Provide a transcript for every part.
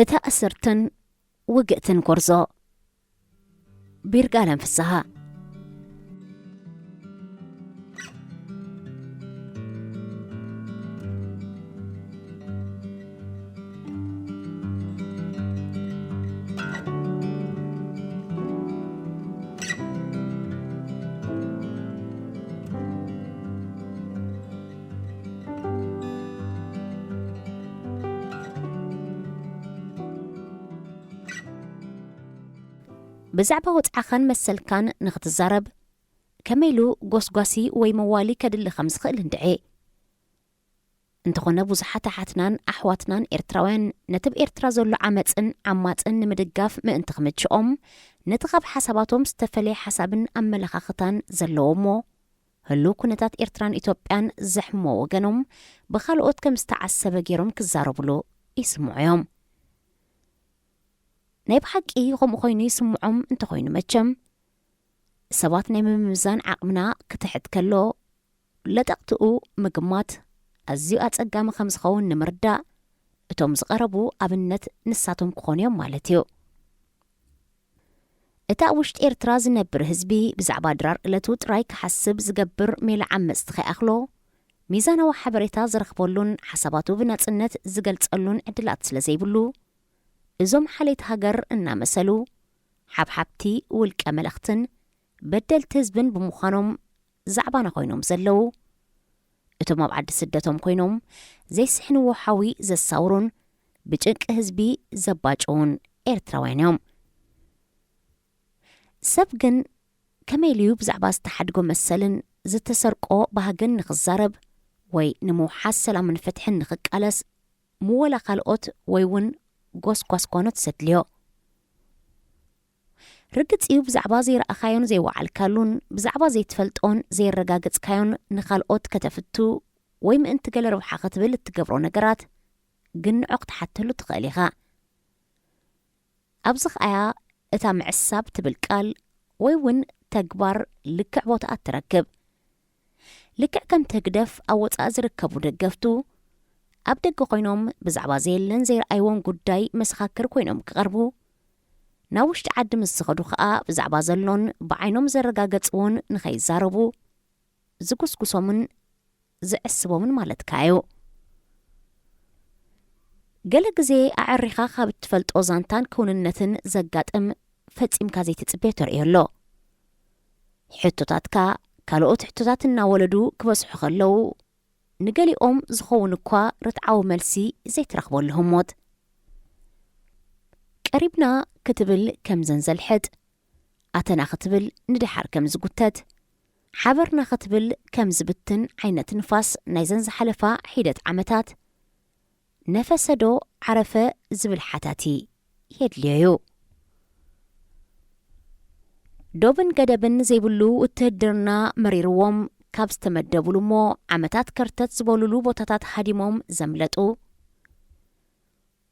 እታ እስርትን ውግእትን ጎርዞ። ቢርጋለም ፍስሃ። ብዛዕባ ወጽዓኻን መሰልካን ንኽትዛረብ፣ ከመይ ኢሉ ጎስጓሲ ወይ መዋሊ ከድሊ ከም ዝኽእል እንድዒ። እንተኾነ፣ ብዙሓት ኣሓትናን ኣሕዋትናን ኤርትራውያን፣ ነቲ ኣብ ኤርትራ ዘሎ ዓመጽን ዓማጽን ንምድጋፍ ምእንቲ ክምችኦም፣ ነቲ ካብ ሓሳባቶም ዝተፈለየ ሓሳብን ኣመለኻኽታን ዘለዎ እሞ፣ ህሉው ኩነታት ኤርትራን ኢትዮጵያን ዘሕምሞ ወገኖም፣ ብኻልኦት ከም ዝተዓሰበ ገይሮም ክዛረቡሉ ይስምዑ እዮም። ናይ ብሓቂ ከምኡ ኮይኑ ይስምዖም እንተኾይኑ መቸም፣ ሰባት ናይ ምምዛን ዓቕምና ክትሕት ከሎ፣ ለጠቕትኡ ምግማት ኣዝዩ ኣጸጋሚ ከም ዝኸውን ንምርዳእ፣ እቶም ዝቐረቡ ኣብነት ንሳቶም ክኾኑ እዮም ማለት እዩ። እቲ ኣብ ውሽጢ ኤርትራ ዝነብር ህዝቢ ብዛዕባ ድራር እለቱ ጥራይ ክሓስብ ዝገብር ሜላ ዓመጽቲ ከይኣኽሎ፣ ሚዛናዊ ሓበሬታ ዝረኽበሉን ሓሳባቱ ብናጽነት ዝገልጸሉን ዕድላት ስለ ዘይብሉ፣ እዞም ሓለይቲ ሃገር እናመሰሉ፣ ሓብሓብቲ ውልቀ መለኽትን በደልቲ ህዝብን ብምዃኖም ዛዕባና ኮይኖም ዘለዉ፣ እቶም ኣብ ዓዲ ስደቶም ኮይኖም ዘይስሕንዎ ሓዊ ዘሳውሩን ብጭንቂ ህዝቢ ዘባጭዉን ኤርትራውያን እዮም። ሰብ ግን ከመይ ኢሉ ብዛዕባ ዝተሓድጎ መሰልን ዝተሰርቆ ባህግን ንኽዛረብ ወይ ንምውሓስ ሰላምን ፍትሕን ንኽቃለስ ምወላ ካልኦት ወይ እውን ጎስጓስ ኳኖት ዘድልዮ? ርግጽ እዩ፣ ብዛዕባ ዘይረኣኻዮን ዘይወዓልካሉን ብዛዕባ ዘይትፈልጦን ዘየረጋገጽካዮን ንኻልኦት ከተፍቱ ወይ ምእንቲ ገለ ረብሓ ክትብል እትገብሮ ነገራት ግን ንዖ ክትሓተሉ ትኽእል ኢኻ። ኣብዚ ኸኣያ እታ ምዕሳብ ትብል ቃል ወይ እውን ተግባር ልክዕ ቦታኣ ትረክብ። ልክዕ ከምቲ ህግደፍ ኣብ ወጻኢ ዝርከቡ ደገፍቱ ኣብ ደገ ኮይኖም ብዛዕባ ዘየለን ዘይረኣይዎን ጉዳይ መሰኻክር ኮይኖም ክቐርቡ፣ ናብ ውሽጢ ዓዲ ምስ ዝኸዱ ኸኣ ብዛዕባ ዘሎን ብዓይኖም ዘረጋገጽዎን ንኸይዛረቡ ዝጉስጉሶምን ዝዕስቦምን ማለትካ እዩ። ገለ ግዜ ኣዐሪኻ ካብ እትፈልጦ ዛንታን ክውንነትን ዘጋጥም ፈጺምካ ዘይትጽበዮ ተርእዮ ኣሎ። ሕቶታትካ ካልኦት ሕቶታት እናወለዱ ክበዝሑ ከለዉ፣ ንገሊኦም ዝኸውን እኳ ርትዓዊ መልሲ ዘይትረኽበሉ ህሞት። ቀሪብና ክትብል ከም ዘንዘልሕጥ፣ ኣተና ክትብል ንደሓር ከም ዝጉተት፣ ሓበርና ክትብል ከም ዝብትን ዓይነት ንፋስ ናይዘን ዝሓለፋ ሒደት ዓመታት፣ ነፈሰ ዶ ዓረፈ ዝብል ሓታቲ የድልዮ እዩ። ዶብን ገደብን ዘይብሉ ውትህድርና መሪርዎም ካብ ዝተመደቡሉ እሞ ዓመታት ከርተት ዝበሉሉ ቦታታት ሃዲሞም ዘምለጡ፣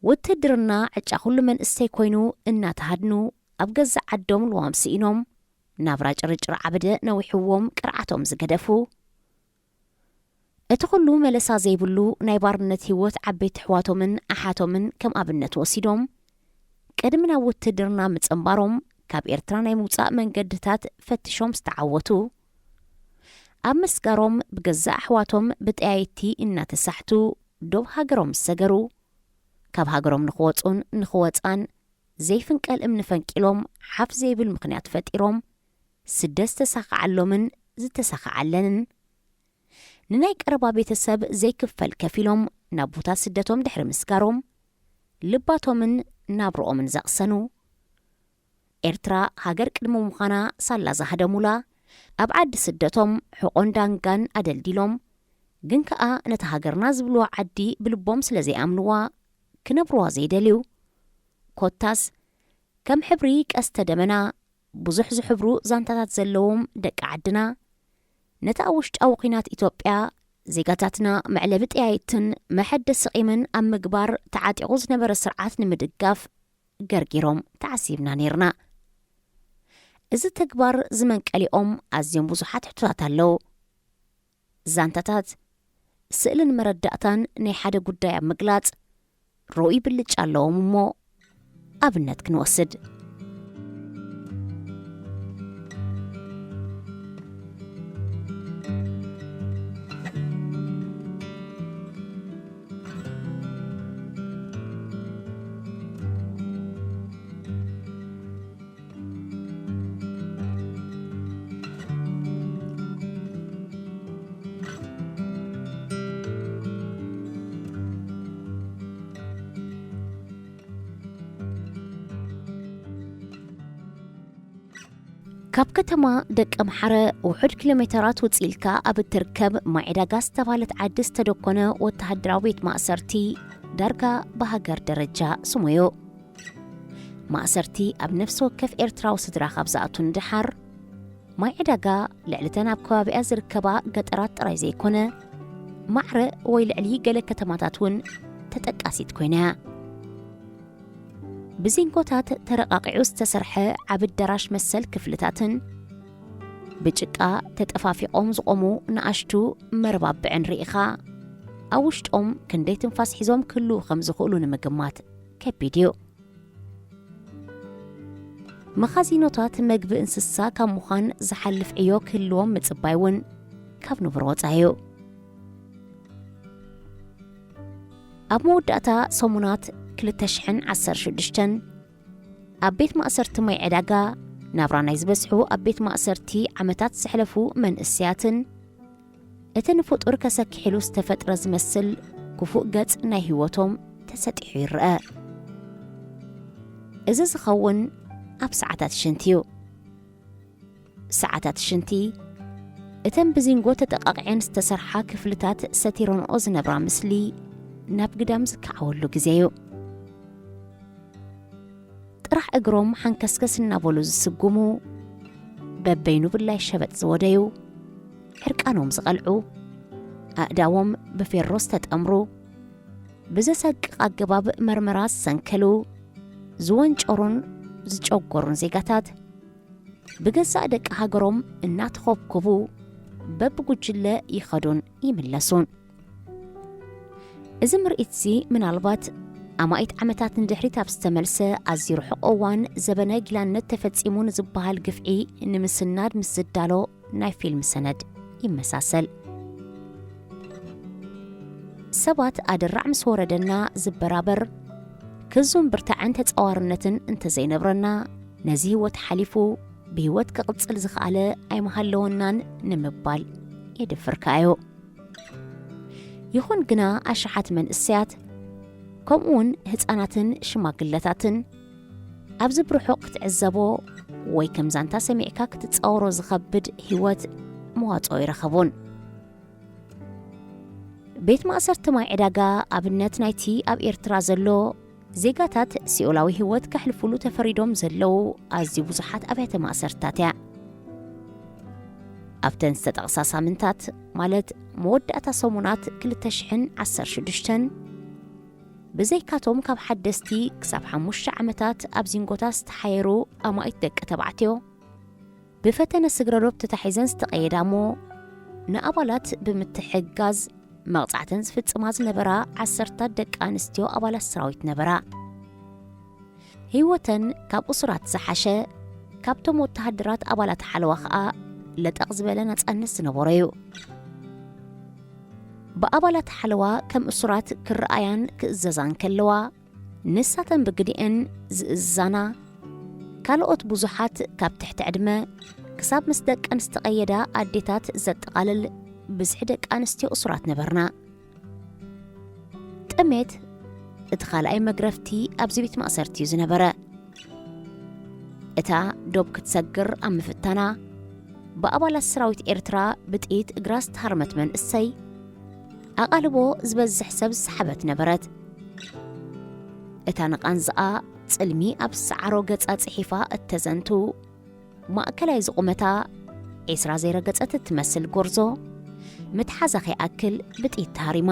ውትህድርና ዕጫ ኩሉ መንእሰይ ኮይኑ እናተሃድኑ ኣብ ገዛእ ዓዶም ልዋም ስኢኖም ናብራ ጭርጭር ዓበደ ነዊሕዎም ቅርዓቶም ዝገደፉ፣ እቲ ኩሉ መለሳ ዘይብሉ ናይ ባርነት ህይወት ዓበይቲ ኣሕዋቶምን ኣሓቶምን ከም ኣብነት ወሲዶም፣ ቅድሚ ናብ ውትህድርና ምጽንባሮም ካብ ኤርትራ ናይ ምውጻእ መንገድታት ፈቲሾም ዝተዓወቱ፣ ኣብ ምስጋሮም ብገዛእ ኣሕዋቶም ብጠያይቲ እናተሳሕቱ ዶብ ሃገሮም ዝሰገሩ፣ ካብ ሃገሮም ንኽወጹን ንኽወጻን ዘይፍንቀል እምኒ ፈንቂሎም ሓፍ ዘይብል ምኽንያት ፈጢሮም ስደት ዝተሳኸዓሎምን ዝተሳኸዓለንን፣ ንናይ ቀረባ ቤተሰብ ዘይክፈል ከፊሎም ናብ ቦታ ስደቶም ድሕሪ ምስጋሮም፣ ልባቶምን ናብርኦምን ዘቕሰኑ፣ ኤርትራ ሃገር ቅድሚ ምዃና ሳላ ዝሃደሙላ፣ ኣብ ዓዲ ስደቶም ሕቖን ዳንጋን ኣደልዲሎም፣ ግን ከኣ ነታ ሃገርና ዝብልዋ ዓዲ ብልቦም ስለ ዘይኣምንዋ፣ ክነብርዋ ዘይደልዩ፣ ኮታስ ከም ሕብሪ ቀስተ ደመና ብዙሕ ዝሕብሩ ዛንታታት ዘለዎም ደቂ ዓድና፣ ነቲ ኣብ ውሽጣዊ ኲናት ኢትዮጵያ ዜጋታትና መዕለቢ ጠያይትን መሐደሲ ቂምን ኣብ ምግባር ተዓጢቑ ዝነበረ ስርዓት ንምድጋፍ ገርጊሮም ተዓሲብና ኔርና። እዚ ተግባር ዝመንቀሊኦም ኣዝዮም ብዙሓት ሕቶታት ኣለዉ። ዛንታታት፣ ስእልን መረዳእታን ናይ ሓደ ጉዳይ ኣብ ምግላጽ፣ ርኡይ ብልጫ ኣለዎም እሞ ኣብነት ክንወስድ። ካብ ከተማ ደቀ ምሓረ ውሑድ ኪሎ ሜተራት ውፅእ ኢልካ ኣብ እትርከብ ማይ ዕዳጋ ዝተባህለት ዓዲ ዝተደኮነ ወተሃደራዊ ቤት ማእሰርቲ ዳርጋ ብሃገር ደረጃ ስሙዩ። ማእሰርቲ ኣብ ነፍሲ ወከፍ ኤርትራዊ ስድራ ካብ ዝኣቱ ንደሓር፣ ማይ ዕዳጋ ልዕሊተን ኣብ ከባቢኣ ዝርከባ ገጠራት ጥራይ ዘይኮነ፣ ማዕረ ወይ ልዕሊ ገለ ከተማታት እውን ተጠቃሲት ኮይና እያ። ብዚንጎታት ተረቓቒዑ ዝተሰርሐ ዓቢ ኣዳራሽ መሰል ክፍልታትን፣ ብጭቃ ተጠፋፊቖም ዝቖሙ ንኣሽቱ መርባብዕን ርኢኻ፣ ኣብ ውሽጦም ክንደይ ትንፋስ ሒዞም ክህልዉ ከም ዝኽእሉ ንምግማት ከቢድ እዩ። መኻዚኖታት መግቢ እንስሳ ካብ ምዃን ዝሓልፍ ዕዮ ክህልዎም ምጽባይ እውን ካብ ንቡር ወጻኢ እዩ። ኣብ መወዳእታ ሰሙናት ክልተ ሽሕን ዓሰርተ ሽዱሽተን፣ ኣብ ቤት ማእሰርቲ ማይ ዕዳጋ ናብራ ናይ ዝበዝሑ ኣብ ቤት ማእሰርቲ ዓመታት ዘሕለፉ መንእሰያትን፣ እቲ ንፍጡር ከሰክሕሉ ዝተፈጥረ ዝመስል ክፉእ ገጽ ናይ ህይወቶም ተሰጢሑ ይረአ። እዚ ዝኸውን ኣብ ሰዓታት ሽንቲ እዩ። ሰዓታት ሽንቲ፣ እተን ብዚንጎ ተጠቓቒዐን ዝተሰርሓ ክፍልታት ሰቲረንኦ ዝነብራ ምስሊ ናብ ግዳም ዝከዓወሉ ግዜ እዩ። ጥራሕ እግሮም ሓንከስከስ እናበሉ ዝስጉሙ፣ በበይኑ ብላይ ሸበጥ ዝወደዩ፣ ዕርቃኖም ዝቐልዑ፣ ኣእዳዎም ብፌሮ ዝተጠምሩ፣ ብዘሰቅቕ ኣገባብ መርመራ ዝሰንከሉ፣ ዝወንጨሩን ዝጨጎሩን ዜጋታት፣ ብገዛእ ደቂ ሃገሮም እናተኾብኮቡ በብጉጅለ ይኸዱን ይምለሱን። እዚ ምርኢት'ዚ ምናልባት ኣማኢት ዓመታት ንድሕሪት ኣብ ዝተመልሰ ኣዝዩ ርሑቕ እዋን ዘበነ ጊላነት ተፈጺሙ ንዝበሃል ግፍዒ ንምስናድ ምስ ዝዳሎ ናይ ፊልም ሰነድ ይመሳሰል። ሰባት ኣደራዕ ምስ ወረደና ዝበራበር ክዙን ብርታዐን ተጻዋርነትን እንተዘይነብረና፣ ነዚ ህይወት ሓሊፉ ብህይወት ክቕጽል ዝኸኣለ ኣይምሃለወናን ንምባል የድፍር ከኣዮ። ይኹን ግና ኣሽሓት መንእሰያት፣ ከምኡውን ህጻናትን ሽማግለታትን ኣብዚ ብርሑቕ ክትዕዘቦ ወይ ከም ዛንታ ሰሚዕካ ክትጻወሮ ዝኸብድ ህይወት መዋጽኦ ይረኸቡን። ቤት ማእሰርቲ ማይ ዕዳጋ ኣብነት ናይቲ ኣብ ኤርትራ ዘሎ ዜጋታት ሲኦላዊ ህይወት ከሕልፉሉ ተፈሪዶም ዘለዉ ኣዝዩ ብዙሓት ኣብያተ ማእሰርትታት እያ። ኣብተን ዝተጠቕሳ ሳምንታት፣ ማለት መወዳእታ ሰሙናት ክልተ ሽሕን ዓሰርተ ሽዱሽተን፣ ብዘይካቶም ካብ ሓደስቲ ክሳብ ሓሙሽተ ዓመታት ኣብ ዚንጎታት ዝተሓየሩ ኣማኢት ደቂ ተባዕትዮ፣ ብፈተነ ስግረዶብ ተታሒዘን ዝተቐየዳ እሞ፣ ንኣባላት ብምትሕግጋዝ መቕጻዕተን ዝፍጽማ ዝነበራ ዓሰርታት ደቂ ኣንስትዮ ኣባላት ሰራዊት ነበራ። ህይወተን ካብ እሱራት ዝሓሸ፣ ካብቶም ወተሃደራት ኣባላት ሓለዋ ኸኣ ለጠቕ ዝበለ ናጻነት ዝነበሮ እዩ። ብኣባላት ሓለዋ ከም እሱራት ክረኣያን ክእዘዛን ከለዋ፣ ንሳተን ብግዲኤን ዝእዝዛና፣ ካልኦት ብዙሓት ካብ ትሕቲ ዕድመ ክሳብ ምስ ደቀን ዝተቐየዳ ኣዴታት ዘጠቓልል ብዝሒ ደቂ ኣንስትዮ እሱራት ነበርና። ጥሜት እቲ ካልኣይ መግረፍቲ ኣብዚ ቤት ማእሰርቲ እዩ ዝነበረ። እታ ዶብ ክትሰግር ኣብ ምፍታና፣ ብኣባላት ሰራዊት ኤርትራ ብጥይት እግራ ዝተሃርመት መንእሰይ፣ ኣቓልቦ ዝበዝሕ ሰብ ዝሰሓበት ነበረት። እታ ንቓንዝኣ ጽልሚ ኣብ ዝሰዓሮ ገጻ ጽሒፋ እተዘንቱ፣ ማእከላይ ዝቑመታ ዒስራ ዘይረገጸት እትመስል ጎርዞ፣ ምትሓዛ ከይኣክል ብጥይት ተሃሪማ።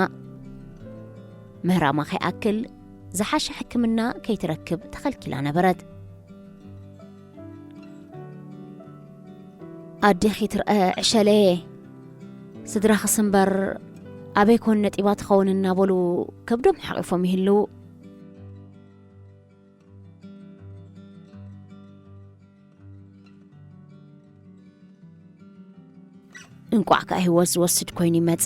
ምህራማ ከይኣክል ዝሓሸ ሕክምና ከይትረክብ ተኸልኪላ ነበረት። ኣዴኺ ትርአ ዕሸለየ፣ ስድራኽስ እምበር ኣበይ ኮን ነጢባ ትኸውን እናበሉ ከብዶም ሓቒፎም ይህልዉ። እንቋዕ ከኣ ህይወት ዝወስድ ኮይኑ ይመጸ።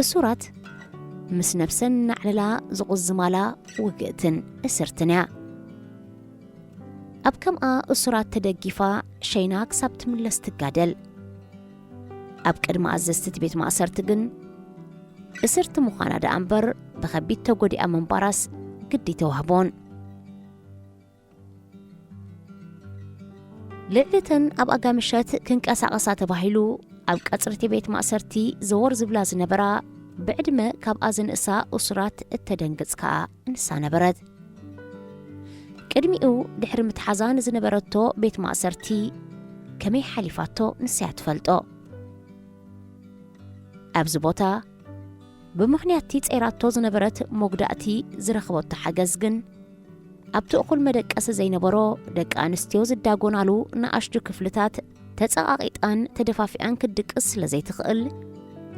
እሱራት ምስ ነብሰን እናዕለላ ዝቑዝማላ ውግእትን እስርትን እያ። ኣብ ከምኣ እሱራት ተደጊፋ ሸይና ክሳብ ትምለስ ትጋደል። ኣብ ቅድሚ ኣዘዝቲ እቲ ቤት ማእሰርቲ ግን እስርቲ ምዃና ደኣ እምበር ብኸቢድ ተጎዲኣ ምንባራስ ግዲ ተዋህቦን። ልዕሊ እተን ኣብ ኣጋ ምሸት ክንቀሳቐሳ ተባሂሉ ኣብ ቀጽሪ እቲ ቤት ማእሰርቲ ዘወር ዝብላ ዝነበራ ብዕድመ ካብኣ ዝንእሳ እሱራት እተደንግጽ ከኣ ንሳ ነበረት። ቅድሚኡ ድሕሪ ምትሓዛ ንዝነበረቶ ቤት ማእሰርቲ ከመይ ሓሊፋቶ ንሳ እያ ትፈልጦ። ኣብዚ ቦታ ብምኽንያት'ቲ ጸይራቶ ዝነበረት መጉዳእቲ ዝረኸበቶ ሓገዝ ግን ኣብቲ እኹል መደቀሲ ዘይነበሮ ደቂ ኣንስትዮ ዝዳጎናሉ ንኣሽቱ ክፍልታት ተጸቓቒጣን ተደፋፊኣን ክትድቅስ ስለ ዘይትኽእል፣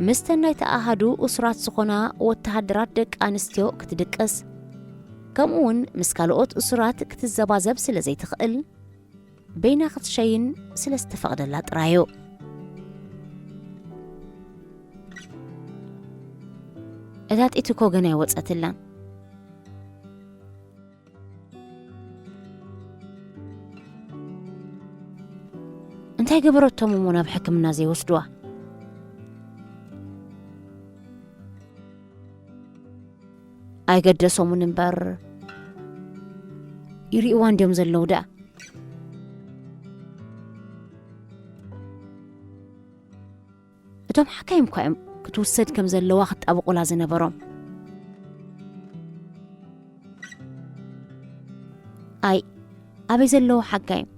ምስተን ናይቲ ኣሃዱ እሱራት ዝኾና ወተሃደራት ደቂ ኣንስትዮ ክትድቅስ፣ ከምኡ'ውን ምስ ካልኦት እሱራት ክትዘባዘብ ስለ ዘይትኽእል፣ በይና ክትሸይን ስለ ዝተፈቕደላ ጥራይ እዩ። እታ ጢት እኮ ገና ኣይወጸትላን። እንታይ ገበረቶም እሞ ናብ ሕክምና ዘይወስድዋ? ኣይገደሶምን እምበር፣ ይርእይዋ እንድዮም ዘለዉ ደኣ። እቶም ሓካይም እኳ እዮም ክትውሰድ ከም ዘለዋ ክጣበቑላ ዝነበሮም። ኣይ፣ ኣበይ ዘለዉ ሓካይም?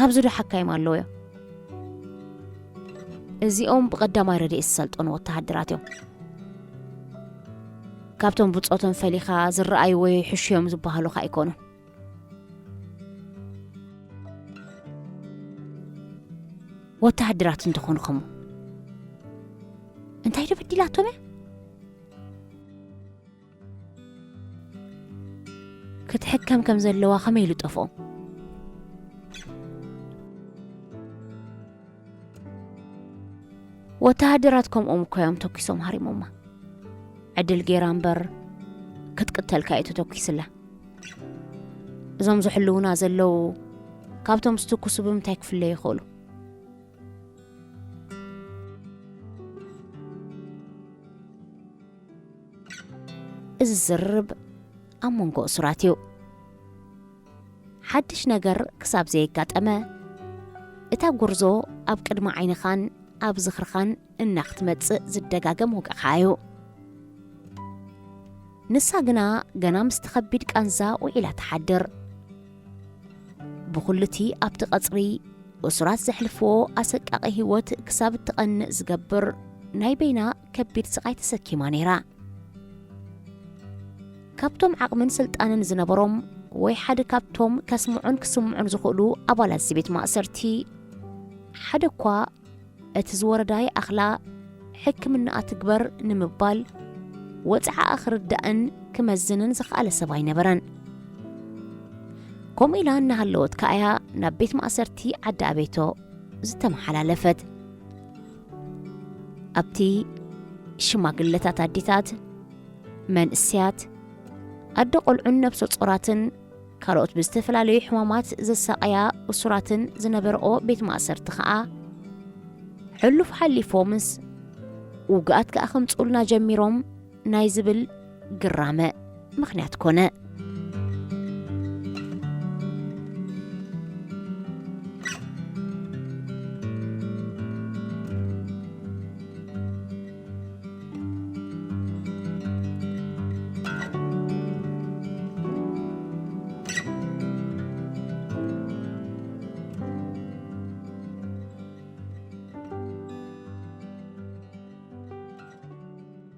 ኣብዚ ዶ ሓካይም ኣለዉ እዮም? እዚኦም ብቐዳማይ ረድኤት ዝሰልጠኑ ወተሃደራት እዮም። ካብቶም ብጾቶም ፈሊኻ ዝረኣዩ ወይ ሕሹ እዮም ዝበሃሉ ከኣ ኣይኮኑን። ወተሃደራት እንተኾኑ ኸሞ እንታይ ዶ በዲላቶም እያ? ክትሕከም ከም ዘለዋ ከመይ ኢሉ ጠፍኦም? ወተሃደራት ከምኦም እኮ እዮም ተኪሶም ሃሪሞማ። ዕድል ጌራ እምበር ክትቅተልካ እዩ ተተኪስላ። እዞም ዝሕልዉና ዘለዉ ካብቶም ዝትኩሱ ብምንታይ ክፍለዩ ይኽእሉ? እዚ ዝርርብ ኣብ መንጎ እሱራት እዩ። ሓድሽ ነገር ክሳብ ዘየጋጠመ፣ እታ ጎርዞ ኣብ ቅድሚ ዓይንኻን ኣብ ዝኽርኻን እናኽትመጽእ ዝደጋገም ወግዕኻ እዩ። ንሳ ግና ገና ምስቲ ኸቢድ ቃንዛ ውዒላ ትሓድር። ብኹሉቲ ኣብቲ ቀጽሪ እሱራት ዘሕልፍዎ ኣሰቃቒ ህይወት ክሳብ እትቐንእ ዝገብር ናይ በይና ከቢድ ስቓይ ተሰኪማ ነይራ። ካብቶም ዓቕምን ስልጣንን ዝነበሮም ወይ ሓደ ካብቶም ከስምዑን ክስምዑን ዝኽእሉ ኣባላት እዚ ቤት ማእሰርቲ ሓደ እኳ እቲ ዝወረዳ ይኣኽላ ሕክምናኣ ትግበር ንምባል ወጽዓኣ ክርዳእን ክመዝንን ዝኸኣለ ሰብ ኣይነበረን። ከምኡ ኢላ እናሃለወት ከኣያ ናብ ቤት ማእሰርቲ ዓዲ ኣቤቶ ዝተመሓላለፈት። ኣብቲ ሽማግለታት ኣዴታት፣ መንእሰያት፣ ኣደ ቆልዑን ነብሰ ጾራትን ካልኦት ብዝተፈላለዩ ሕማማት ዘሳቐያ እሱራትን ዝነበርኦ ቤት ማእሰርቲ ኸኣ ሕሉፍ ሓሊፎምስ ውግኣት ከኣ ከምጽኡልና ጀሚሮም ናይ ዝብል ግራመ ምኽንያት ኮነ።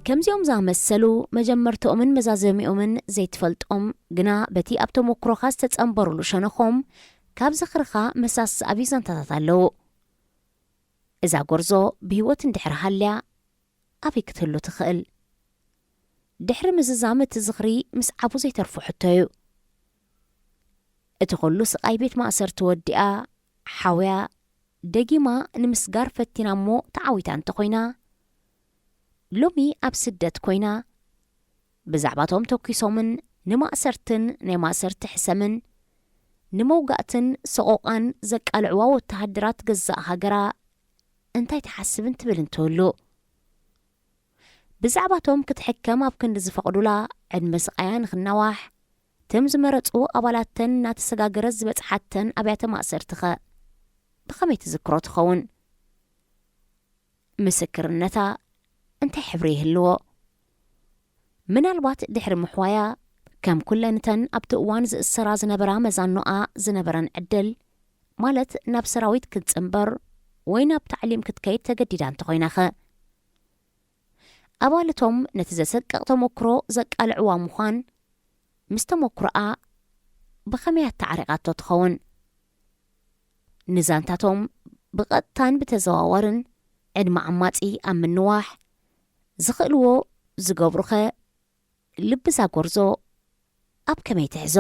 ከምዚኦም ዝኣመሰሉ መጀመርትኦምን መዛዘሚኦምን ዘይትፈልጦም ግና በቲ ኣብ ተመኩሮኻ ዝተጸንበሩሉ ሸነኾም ካብ ዝኽርኻ መሳሰኣቢ ዛንታታት ኣለዉ። እዛ ጎርዞ ብህይወት እንድሕር ሃልያ ኣበይ ክትህሉ ትኽእል? ድሕሪ ምዝዛም እቲ ዝኽሪ ምስዓቡ ዘይተርፎ ሕቶ እዩ። እቲ ኩሉ ስቓይ ቤት ማእሰርቲ ወዲኣ ሓውያ ደጊማ ንምስጋር ፈቲና እሞ ተዓዊታ እንተኾይና፣ ሎሚ ኣብ ስደት ኮይና ብዛዕባቶም ተኲሶምን ንማእሰርትን ናይ ማእሰርቲ ሕሰምን ንመውጋእትን ሰቖቓን ዘቃልዕዋ ወተሃደራት ገዛእ ሃገራ እንታይ ትሓስብን ትብልን ትህሉ? ብዛዕባቶም ክትሕከም ኣብ ክንዲ ዝፈቕዱላ ዕድመ ስቓያ ንኽናዋሕ ትም ዝመረጹ ኣባላተን እናተሰጋገረት ዝበጽሓተን ኣብያተ ማእሰርትኸ ብኸመይ ትዝክሮ ትኸውን? ምስክርነታ እንታይ ሕብሪ ይህልዎ? ምናልባት ድሕሪ ምሕዋያ ከም ኩለንተን ኣብቲ እዋን ዝእሰራ ዝነበራ መዛኖኣ ዝነበረን ዕድል፣ ማለት ናብ ሰራዊት ክትጽንበር ወይ ናብ ታዕሊም ክትከይድ ተገዲዳ እንተኾይናኸ? ኣባልቶም ነቲ ዘሰቅቕ ተመክሮ ዘቃልዕዋ ምዃን ምስ ተመክሮኣ ብኸመይ ኣተዓሪቓቶ ትኸውን? ንዛንታቶም ብቐጥታን ብተዘዋወርን ዕድመ ዓማጺ ኣብ ምንዋሕ ዝኽእልዎ ዝገብሩኸ ልቢ እዛ ጎርዞ ኣብ ከመይ ትሕዞ?